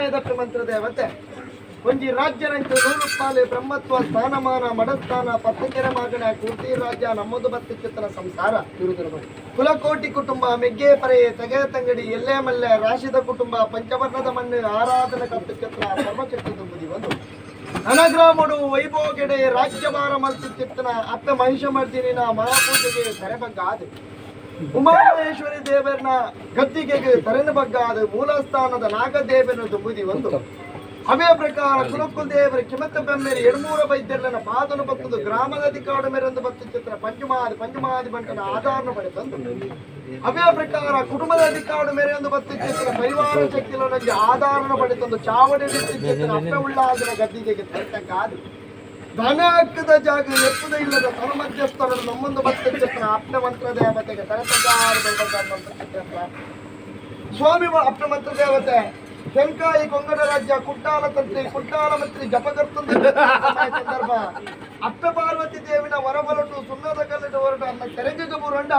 ಸಮಯದ ಮಂತ್ರ ದೇವತೆ ಒಂಜಿ ರಾಜ್ಯರಂಚು ನೂರುಪಾಲೆ ಬ್ರಹ್ಮತ್ವ ಸ್ಥಾನಮಾನ ಮಡಸ್ಥಾನ ಪತ್ತಕೆರೆ ಮಗನ ಕೂರ್ತಿ ರಾಜ್ಯ ನಮ್ಮದು ಬತ್ತಿತ್ತಿನ ಸಂಸಾರ. ಕುಲಕೋಟಿ ಕುಟುಂಬ, ಮೆಗ್ಗೆ ಪರೆಯೆ, ತಗೆ ತಂಗಡಿ, ಎಲ್ಲೆ ಮಲ್ಲೆ, ರಾಶಿದ ಕುಟುಂಬ, ಪಂಚವರ್ಣದ ಮಣ್ಣು ಆರಾಧನೆ ಕರ್ತುಚಿತ್ರ ಸರ್ವಶಕ್ತಿ ತುಂಬುದಿ ಒಂದು ಅನಗ್ರಾಮಡು ವೈಭೋಗೆಡೆ ರಾಜ್ಯಭಾರ ಮಲ್ತಿತ್ತಿತ್ತನ ಅಪ್ಪೆ ಮಹಿಷ ಮರ್ದಿನಿನ ಮಹಾಪೂಜೆಗೆ ತರೆಬಗ್ಗಾದೆ ಉಮಾಮಹೇಶ್ವರಿ ದೇವರನ ಗದ್ದಿಗೆಗೆ ತರೆನ ಬಗ್ಗಾದ ಮೂಲಸ್ಥಾನದ ನಾಗದೇವನ ತುಂಬುದಿ ಒಂದು ಅವೇ ಪ್ರಕಾರ ಕುಲಕ್ಕುಲ್ ದೇವರ ಕಿಮತ್ತ ಬೆಮ್ಮೇರಿ ಎಡ್ಮೂರ ವೈದ್ಯರನ್ನ ಪಾದನು ಬತ್ತದು ಗ್ರಾಮದ ಅಧಿಕಾರ ಮೇರೆಂದು ಬತ್ತು ಚಿತ್ರ ಪಂಚಮಾದಿ ಪಂಚಮಾದಿ ಬಂಟನ ಆಧಾರನ ಪಡೆತಂದು ಅವೇ ಪ್ರಕಾರ ಕುಟುಂಬದ ಅಧಿಕಾರ ಮೇರೆಂದು ಬತ್ತು ಚಿತ್ರ ಪರಿವಾರ ಶಕ್ತಿಲೊಂದು ಆಧಾರನ ಪಡೆತಂದು ಚಾವಡಿ ಚಿತ್ರ ಅಪ್ಪ ಉಳ್ಳಾದನ ಗದ್ದಿಗೆಗೆ ತರೆತಕ್ಕಾದು ಧನ ಹಕ್ಕದ ಜಾಗ ಎಪ್ಪದ ಇಲ್ಲದ ತನ ಮಧ್ಯಸ್ಥರನ್ನು ನಮ್ಮೊಂದು ಬತ್ತ ಚಿತ್ರ ಅಪ್ಪ ಮಂತ್ರ ದೇವತೆಗೆ ತರೆತಗ್ಗಾರು ಚಿತ್ರ ಸ್ವಾಮಿ ಅಪ್ಪ ಮಂತ್ರ ದೇವತೆ ತೆಂಕಾಯಿ ಕೊಂಗಡ ರಾಜ್ಯ ಕುಟ್ಟಾಲ ತಂತ್ರಿ ಕುಟ್ಟಾಲ ಮಂತ್ರಿ ಜಪಕರ್ತಂದು ಸಂದರ್ಭ ಅಪ್ಪ ಪಾರ್ವತಿ ದೇವಿನ ವರಬಲಟು ಸುಣ್ಣದ ಕಲ್ಲಟ ಹೊರಟು ಅನ್ನ ಕೆರೆಗೆ ಬುರಂಡ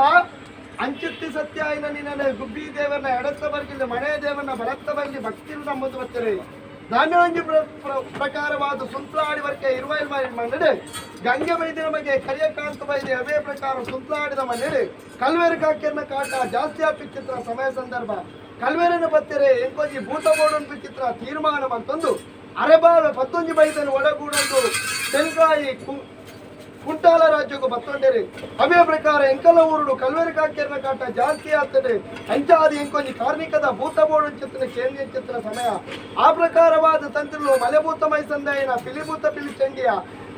ಅಂಚಿತ್ತಿ ಸತ್ಯಾಯಿನ ನಿನ್ನ ಗುಬ್ಬಿ ದೇವರನ್ನ ಎಡತ್ತ ಬರ್ಗಿಲ್ಲ ಮಳೆ ದೇವರನ್ನ ಬಲತ್ತ ಬರ್ಗಿ ಭಕ್ತಿರು ನಮ್ಮದು ಬರ್ತಾರೆ ಧಾನ್ಯವಂಜಿ ಪ್ರಕಾರವಾದ ಸುಂತ್ಲಾಡಿ ವರ್ಕೆ ಇರುವೈಲ್ ಮನ್ನಡೆ ಗಂಗೆ ಬೈದಿನ ಬಗ್ಗೆ ಕರಿಯಕಾಂತ ಬೈದೆ ಅವೇ ಪ್ರಕಾರ ಸುಂತ್ಲಾಡಿದ ಮನ್ನಡೆ ಕಲ್ವೇರು ಕಾಕ್ಯನ್ನ ಕಾಟ ಜಾಸ್ತಿ ಚಿತ್ರ ಸಮಯ ಸಂದರ್ಭ ಕಲ್ವೇರನ ಪತ್ತೆರೆ ಎಂಕೊಂಜಿ ಭೂತ ಬೋಡೊಂದು ಚಿತ್ರ ತೀರ್ಮಾನ ಬಂತಂದು ಅರೆಬಾವೆ ಪತ್ತೊಂಜಿ ಬೈದನು ಒಡಗೂಡೊಂದು ತೆಂಕಾಯಿ ಕುಂಟಾಲ ರಾಜ್ಯಕ್ಕೂ ಬತ್ತೊಂಡೇರಿ. ಅವೇ ಪ್ರಕಾರ ಎಂಕಲ ಊರುಡು ಕಲ್ವೇರು ಕಾಕ್ಯರ್ನ ಕಾಟ ಜಾಸ್ತಿ ಆಗ್ತದೆ. ಅಂಚಾದಿ ಎಂಕೊಂಜಿ ಕಾರ್ಮಿಕದ ಭೂತ ಬೋಡು ಚಿತ್ರನ ಕೇಂದ್ರ ಚಿತ್ರ ಸಮಯ ಆ ಪ್ರಕಾರವಾದ ತಂತ್ರುಲು ಮಲೆಭೂತ ಮೈಸಂದಯನ ಪಿಲಿಭೂತ ಪಿಲಿ ಚಂಡಿಯ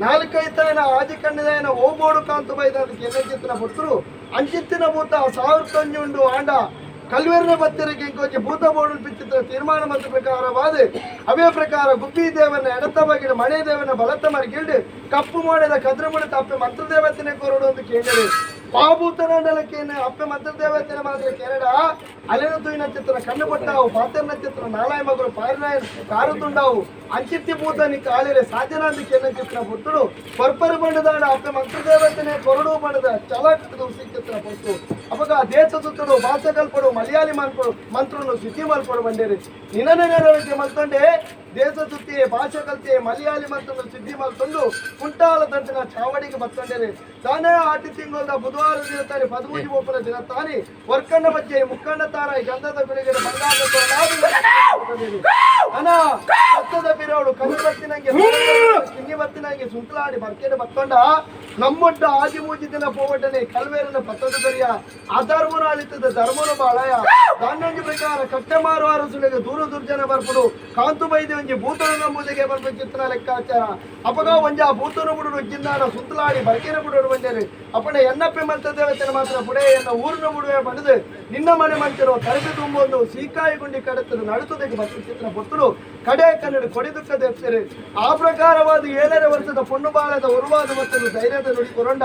ನಾಲ್ಕೈತನ ಆಜಿ ಕಣ್ಣದಯನ ಓ ಬೋಡು ಕಾಂತು ಬೈದ ಕೇಂದ್ರ ಚಿತ್ರ ಪುತ್ತರು ಅಂಚಿತ್ತಿನ ಭೂತ ಸಾವಿರ ಉಂಡು ಆಂಡ ಕಲ್ವೇರಿನ ಬತ್ತರಿಗೆ ಇಂಕೊಂಚ ಭೂತ ಬೋಡು ಪಿಚ್ಚಿತ್ರ ತೀರ್ಮಾನ ಮತ್ತು ಪ್ರಕಾರವಾದ ಅವೇ ಪ್ರಕಾರ ಗುಬ್ಬಿ ದೇವನ ಎಡತ ಬಗಿಡ ಮಳೆ ದೇವನ ಬಲತ್ತ ಮರಗಿಲ್ಡು ಕಪ್ಪು ಮಾಡಿದ ಕದ್ರಮುಡಿ ತಪ್ಪೆ ಮಂತ್ರದೇವತೆನೆ ಕೊರಡು ಅಂತ ಕೇಳಿದರು. ಪಾಭೂತನಂಡಲಕ್ಕೇನೆ ಅಪ್ಪೆ ಮಂತ್ರದೇವತೆನ ಮಾತ್ರ ಕೇರಳ ಅಲೆನ ತುಯಿನ ಚಿತ್ರ ಕಣ್ಣು ಕೊಟ್ಟಾವು ಪಾತ್ರನ ಚಿತ್ರ ನಾಲಾಯ ಮಗಳು ಪಾರಿನಾಯ ಕಾರು ತುಂಡಾವು ಅಂಚಿತ್ತಿ ಭೂತ ನಿ ಕಾಳಿರೆ ಸಾಧ್ಯನ ಅಂತ ಕೇನ ಚಿತ್ರ ಪುತ್ತುಡು ಪರ್ಪರು ಬಂಡದಾಡ ಅಪ್ಪೆ ಮಂತ್ರದೇವತೆನೆ ಕೊರಡು ಬಂಡದ ಚಲ ಚಿತ್ರ ಪುತ್ತು ಅಪಗ ದೇಶ ಸುತ್ತಡು ಭಾಷೆ ಕಲ್ಪಡು ಮಲಯಾಳಿ ಮನ್ಪಡು ಮಂತ್ರನು ಸಿದ್ಧಿ ಮಲ್ಪಡು ಬಂಡೇರಿ ನಿನನೆ ನೆರವಿಗೆ ಮಲ್ತೊಂಡೆ ದೇಶ ಸುತ್ತಿ ಭಾಷೆ ಕಲ್ತಿ ಮಲಯಾಳಿ ಮಂತ್ರನು ಸಿದ್ಧಿ ಮಲ್ತೊಂಡು ಕುಂಟಾಲ ತಂತಿನ ಚಾವಡಿಗೆ ಬತ್ತೊಂಡೇರಿ. ತಾನೇ ಆಟಿ ತಿಂಗಳದ ಬುಧವಾರ ದಿನ ಪದಮೂಜಿ ಒಪ್ಪನ ದಿನ ತಾನಿ ವರ್ಕಣ್ಣ ಬಜ್ಜೆ ಮುಕ್ಕಣ್ಣ ತಾರಾಯಿ ಗಂಧದ ಗುಳಿಗಡೆ ಬಂಗಾರದ ಅನ ಭತ್ತದ ಬಿರೋಡು ಕಣ್ಣು ಬತ್ತಿನಂಗೆ ಕಿನ್ನಿ ಬತ್ತಿನಂಗೆ ಸುಂಕಲಾಡಿ ಬರ್ಕೆಡೆ ಬತ್ತೊಂಡ ನಮ್ಮೊಡ್ಡ ಆಜಿ ಮೂಜಿ ದಿನ ಪೋವಟನೆ ಕಲ್ವೇರನ ಪತ್ತದ ದೊರೆಯ ಅಧರ್ಮನ ಅಳಿತದ ಧರ್ಮನು ಬಾಳಯ ದಾನೊಂಜಿ ಪ್ರಕಾರ ಕಟ್ಟೆ ಮಾರುವ ಅರಸುಳಿಗೆ ದೂರ ದುರ್ಜನ ಬರ್ಪುಡು ಕಾಂತು ಬೈದಿ ಒಂಜಿ ಭೂತನ ನಂಬುದಿಗೆ ಬರ್ಪು ಚಿತ್ರ ಲೆಕ್ಕಾಚಾರ. ಅಪಗ ಒಂಜ ಆ ಭೂತನ ಬುಡು ಜಿನ್ನಾಡ ಸುತ್ತಲಾಡಿ ಬರ್ಕೆನ ಬುಡೋಡು ಬಂದೇರಿ. ಅಪ್ಪಣೆ ಎನ್ನಪ್ಪೆ ಮಂತ ದೇವತೆನ ಮಾತ್ರ ಬುಡೆ ಎನ್ನ ಊರಿನ ಬುಡುವೆ ಬಡದು ನಿನ್ನ ಮನೆ ಮಂತಿರೋ ಕರೆದು ತುಂಬೊಂದು ಸೀಕಾಯಿ ಗುಂಡಿ ಕಡತದು ನಡುತ್ತದಕ್ಕೆ ಬತ್ತು ಚಿತ್ರ ಪೊತ್ತುಡು ಕಡೆ ಕನ್ನಡ ಕೊಡಿದುಕ್ಕ ದೇವ್ತೇರಿ. ಆ ಪ್ರಕಾರವಾದ 7.5 ವರ್ಷದ ಪೊಣ್ಣು ಬಾಳದ ಉರುವಾದ ಮತ್ತು ಧೈರ್ಯದ ನುಡಿ ಕೊರೊಂಡ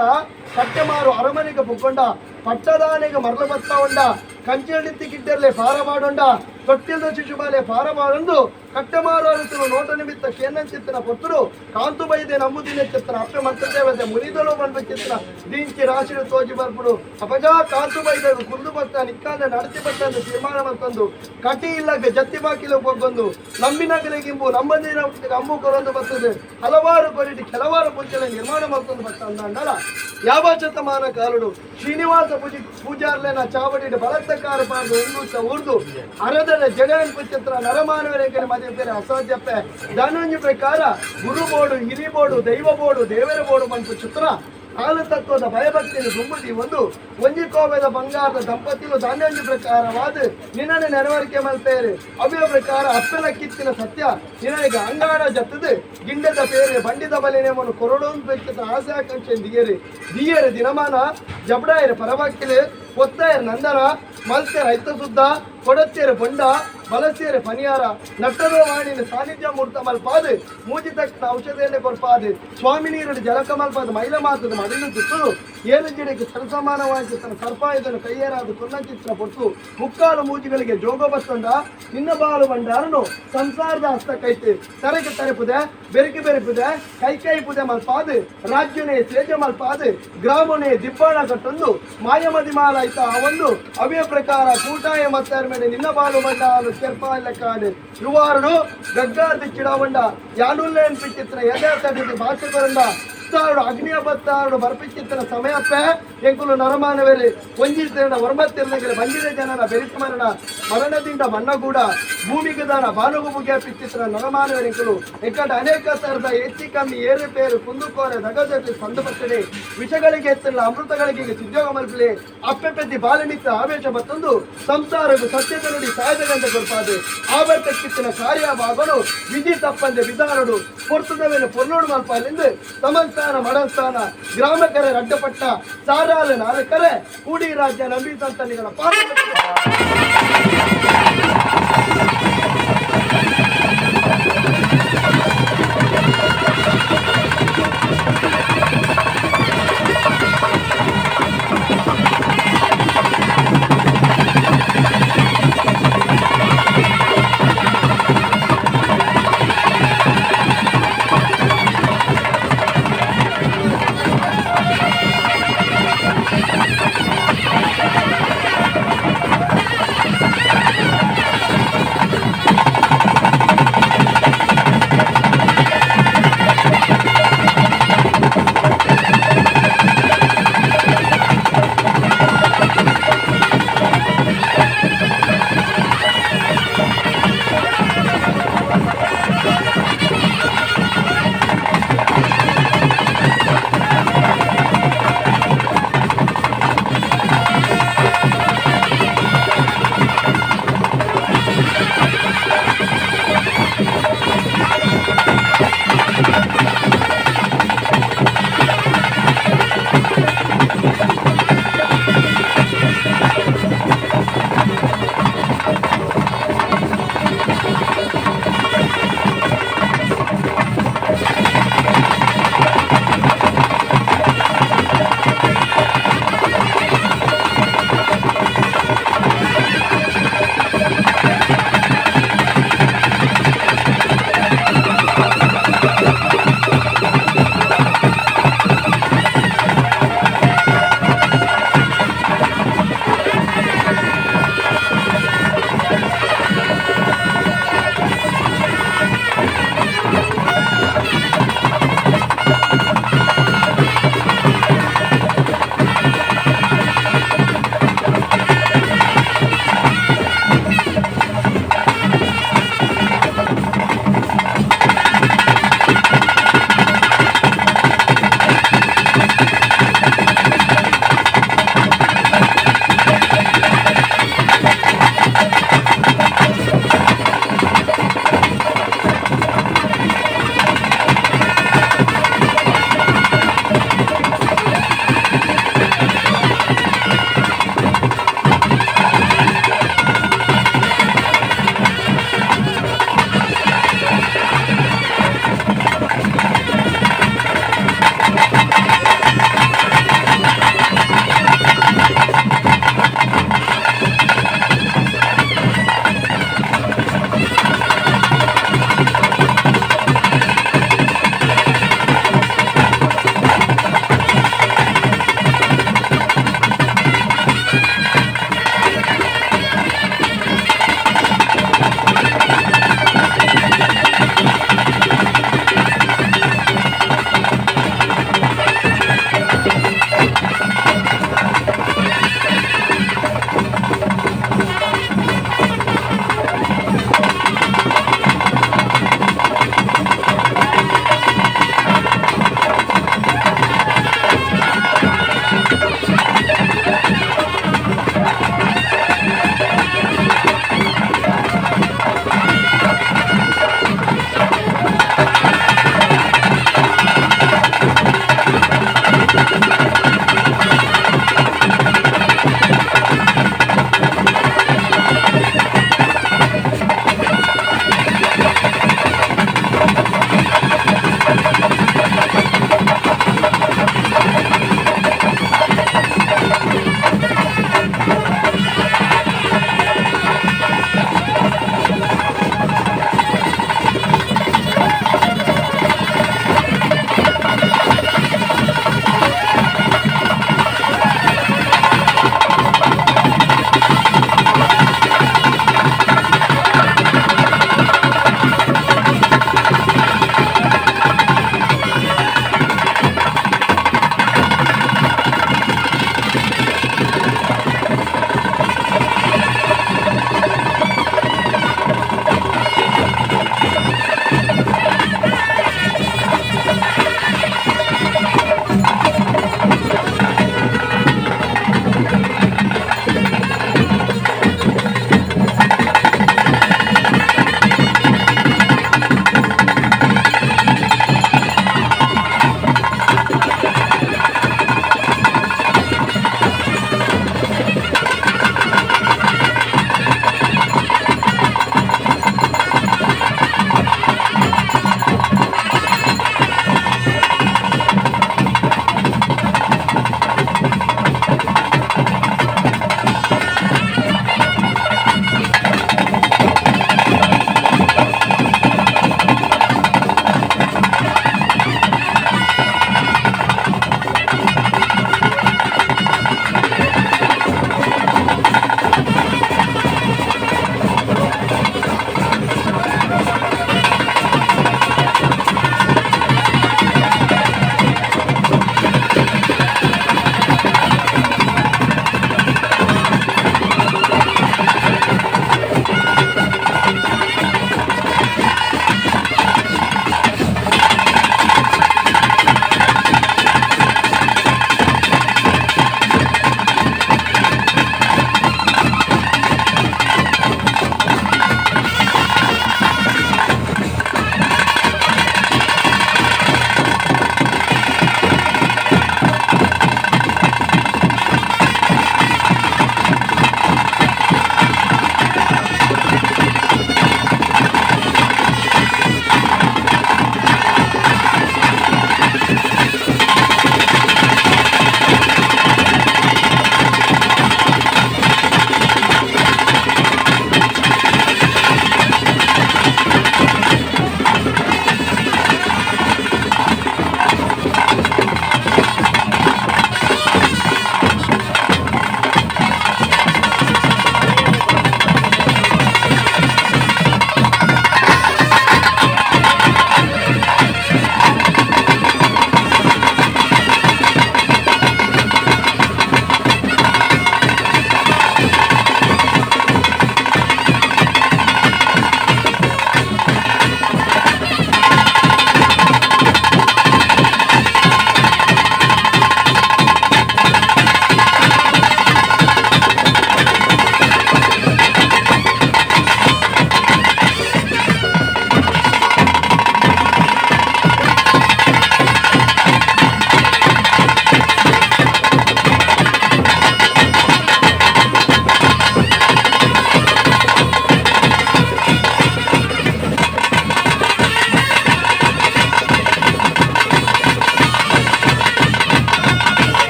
ಕಟ್ಟೆಮಾರು ಅರಮನೆಗೆ ಪುಕ್ಕೊಂಡ ಪಟ್ಟದಾನೆಗೆ ಮರಳು ಬತ್ತ ಉಂಡ ಕಂಚೆಳಿತ್ತಿ ಗಿಡ್ಡರ್ಲೆ ಫಾರ ಮಾಡೊಂಡ ತೊಟ್ಟಿಲ್ದ ಶಿಶುಬಾಲೆ ಫಾರ ಮಾಡೊಂದು ಕಟ್ಟೆಮಾರು ಅರಸರು ನೋಟ ನಿಮಿತ್ತ ಕೇನಂಚಿತ್ತನ ಪೊತ್ತರು ಕಾಂತು ಬೈದೆ ನಂಬುದಿನ ಚಿತ್ರ ಅಪ್ಪೆ ಮಂತ್ರದೇವತೆ ಮುನಿದಳು ಬಂದ ಚಿತ್ರ ದೀಂಚಿ ರಾಶಿಡು ತೋಜಿ ಬರ್ಪುಡು. ಅಪಜ ಕಾಂತು ಬೈದರು ಕುಂದು ಬತ್ತ ನಿಕ್ಕಾದ ನಡತಿ ಬತ್ತ ತೀರ್ಮಾನ ಬಂತಂದು ಕಟಿ ಇಲ್ಲಗೆ ಜತ್ತಿ ಬಾಕಿಲು ಬಂದು ನಂಬಿನಗಲಿಗಿಂಬು ನಂಬಂದಿನ ಅಮ್ಮು ಕೊರೊಂದು ಬರ್ತದೆ. ಹಲವಾರು ಕೊರಿಟಿ ಕೆಲವಾರು ಪೂಜೆಗಳ ನಿರ್ಮಾಣ ಮಾಡ್ಕೊಂಡು ಬರ್ತಾ ಅಂದಲ್ಲ ಯಾವ ಶತಮಾನ ಕಾಲುಡು ಶ್ರೀನಿವಾಸ ಪೂಜೆ ಪೂಜಾರ್ಲೆನ ಚಾವಡಿ ಬಲತ್ತಕಾರ ಪಾರ್ದು ಉಂಗುತ್ತ ಉರ್ದು ಅರದರ ಜಡನ್ ಚಿತ್ರ ನರಮಾನವರಿಗೆ ಮದುವೆ ಬೇರೆ ಅಸಾಧ್ಯಪ್ಪೆ ದಾನೊಂಜಿ ಪ್ರಕಾರ ಗುರು ಬೋಡು ಹಿರಿ ಬೋಡು ದೈವ ಬೋಡು ದೇವರ ಬೋಡು ಮಂತು ಚಿತ್ರ ಹಾಲು ತತ್ವದ ಭಯಭಕ್ತಿಯನ್ನು ತುಂಬುದಿ ಒಂದು ಒಂಜಿ ಕೋವೆದ ಬಂಗಾರದ ದಂಪತಿಲು ಧಾನ್ಯಂಜಿ ಪ್ರಕಾರವಾದ ನಿನ್ನನ್ನು ನೆರವರಿಕೆ ಮಲ್ಪೇರು ಅವ್ಯ ಪ್ರಕಾರ ಅಪ್ಪಲ ಕಿತ್ತಿನ ಸತ್ಯ ನಿನಗೆ ಅಂಗಾಡ ಜತ್ತದು ಗಿಂಡದ ಪೇರೆ ಬಂಡಿದ ಬಲಿನೇಮನು ಕೊರಡೊಂದು ಬೆಚ್ಚದ ಆಸೆ ಆಕಾಂಕ್ಷೆ ದಿಯೇರಿ ದಿಯೇರು ದಿನಮಾನ ಜಬಡಾಯರ ಪರವಾಕ್ಕಿಲೆ ಒತ್ತಾಯರ ನಂದನ ಮಲ್ತೇರ ಐತ ಸುದ್ದ ಕೊಡತ್ತೇರ ಬೊಂಡ ಬಲಸೇರ ಪನಿಯಾರ ನಟ್ಟದ ವಾಣಿನ ಸಾನ್ನಿಧ್ಯ ಮೂರ್ತ ಮಲ್ಪಾದು ಮೂಜಿ ತಕ್ಕನ ಔಷಧಿಯನ್ನು ಕೊರ್ಪಾದು ಸ್ವಾಮಿ ನೀರುಡು ಜಲಕ ಮಲ್ಪಾದು ಮೈಲ ಮಾತದ ಮಡಿಲು ತುತ್ತುದು ಏಳು ಜಿಡಕ್ಕೆ ಸರಸಮಾನವಾಗಿ ತನ್ನ ಸರ್ಪ ಇದನ್ನು ಕೈಯೇರಾದ ಚಿತ್ರ ಪೊಟ್ಟು ಮುಕ್ಕಾಲು ಮೂಜಿಗಳಿಗೆ ಜೋಗ ಬತ್ತೊಂಡ ನಿನ್ನ ಬಾಲು ಬಂಡಾರನು ಸಂಸಾರದ ಹಸ್ತ ಕೈತೆ ತರಗೆ ತರಪುದೆ ಬೆರಕೆ ಬೆರಪುದೆ ಕೈ ಕೈ ಪುದೆ ಮಲ್ಪಾದು ರಾಜ್ಯನೇ ತೇಜ ಮಲ್ಪಾದು ಗ್ರಾಮನೇ ದಿಬ್ಬಾಣ ಕಟ್ಟೊಂದು ಮಾಯಮದಿ ಮಾಲಾಯ್ತ ಆ ಒಂದು ಅವೇ ಪ್ರಕಾರ ಕೂಟಾಯ ಮತ್ತಾರ ಮೇಲೆ ನಿನ್ನ ಬಾಲು ಬಂಡಾರು ಕೆರ್ಪಾಲೆಕ್ಕಾಡು ಯುವಾರುಡು ಗಗ್ಗಾರ್ದಿ ಚಿಡಾವಂಡ ಯಾನುಲ್ಲೇನ್ ಪಿಚ್ಚಿತ್ರ ಎದೆ ತಡಿದು ಭಾಷೆ ಕೊರಂಡ ತಾರುಡು ಅಗ್ನಿಯ ಬತ್ತಾರುಡು ಬರ್ಪಿಚ್ಚಿತ್ತನ ಸಮಯಪ್ಪೆ ಎಂಕುಲು ನರಮಾನವೇರಿ ಒಂಜಿರ್ತೇನ ಒರ್ಮತ್ತಿರ್ನಗರೆ ಬಂದಿದೆ ಜನನ ಬೆರಿತು ಮರಣ ಮರಣದಿಂದ ಮಣ್ಣಗೂಡ ಭೂಮಿಗೆ ದಾನ ಬಾನುಗು ಬುಗೆ ಪಿಚ್ಚಿತ್ರ ನರಮಾನವೇರಿ ಎಂಕುಲು ಎಕ್ಕಡ ಅನೇಕ ತರದ ಹೆಚ್ಚಿ ಕಮ್ಮಿ ಏರುಪೇರು ಕುಂದುಕೋರೆ ದಗದಕ್ಕೆ ಸಂದು ಬರ್ತದೆ ವಿಷಗಳಿಗೆ ಎತ್ತಲ್ಲ ಅಮೃತಗಳಿಗೆ ಉದ್ಯೋಗ ಮಲ್ಪಲಿ ಅಪ್ಪೆ ಪೆದ್ದಿ ಬಾಲಮಿತ್ತ ಆವೇಶ ಮತ್ತೊಂದು ಸಂಸಾರಗು ಸತ್ಯದ ನುಡಿ ಸಾಯದಗಂತ ಕೊರ್ಪಾದೆ ಆವರ್ತಕ್ಕಿತ್ತಿನ ಕಾರ್ಯಭಾಗನು ವಿಧಿ ತಪ್ಪಂದೆ ವಿಧಾನಡು ಪೊರ್ತದ ಮೇಲೆ ಪೊರ್ಲೋಡು ಮಲ್ಪಾಲೆಂದು ಸಮಸ್ಥಾನ ಮಡಸ್ಥಾನ ಗ್ರಾಮಕರೆ ರಡ್ಡಪಟ್ಟ ಸಾರಾಲ ನಾಲ್ಕರೆ ಕೂಡಿ ರಾಜ್ಯ ನಂಬಿ ಸಂತನಿಗಳ ಪಾದ.